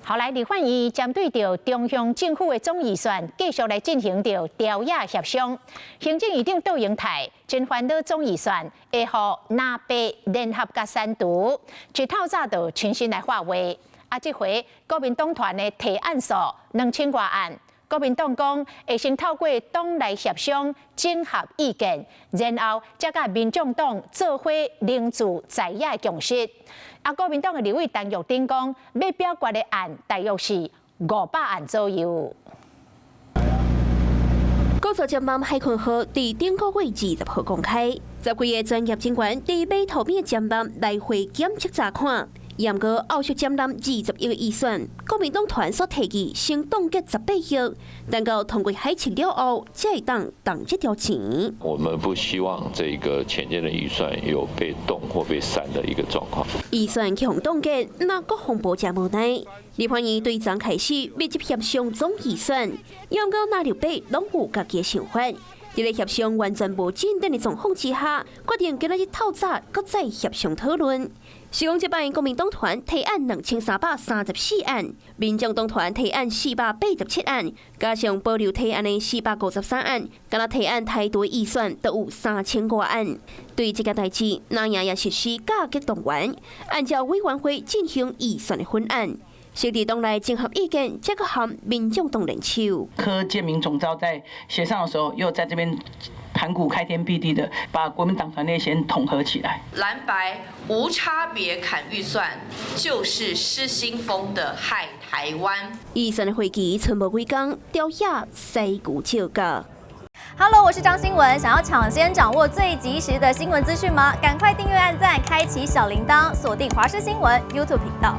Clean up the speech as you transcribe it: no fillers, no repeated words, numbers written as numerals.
後來立法院針對著中央政府的總預算，繼續來進行著朝野協商。行政院長卓榮泰真煩惱總預算會予藍白聯合共刪除，一透早就親身來發話。啊，這回國民黨團的提案數2000外案，國民黨講會先透過黨內協商整合意見，然後才佮民眾黨做伙凝聚在野的共識。啊，國民黨的立委陳玉珍講，欲表決的案大約是500案左右。高速展望海坤號佇頂個月20號公開，10幾個專業警官佇碼頭邊的展覽來回檢測查看。毋過後續展覽20億的預算，國民黨團所提議先凍結18億，等到通過海測了後，才會當動這條錢。我們不希望這個潛建的預算有被凍或被刪的一個狀況。預算予凍結，那國防部誠無奈。立法院對昨開始密集協商總預算，毋過藍綠白攏有家己的想法。佇咧協商完全無進展的狀況之下，決定今仔日透早閣再協商討論。是講這擺國民黨團提案2334案，民眾黨團提案487案，加上保留提案的453案，敢若提案台獨預算都有3000外案。對這件代誌，藍營也實施加急動員，按照委員會進行預算的分案。實佇黨內整合意見，才閣和民眾黨聯手。柯建銘總召在協商的時候，又在這邊盤古開天闢地的把國民黨團內先統合起來。藍白無差別砍預算，就是失心瘋的害台灣。預算的會期賰無幾工，朝野師古照教。 Hello，我是張新聞，想要搶先掌握最及時的新聞資訊嗎？趕快訂閱、按讚、開啟小鈴鐺，鎖定華視新聞 YouTube 頻道。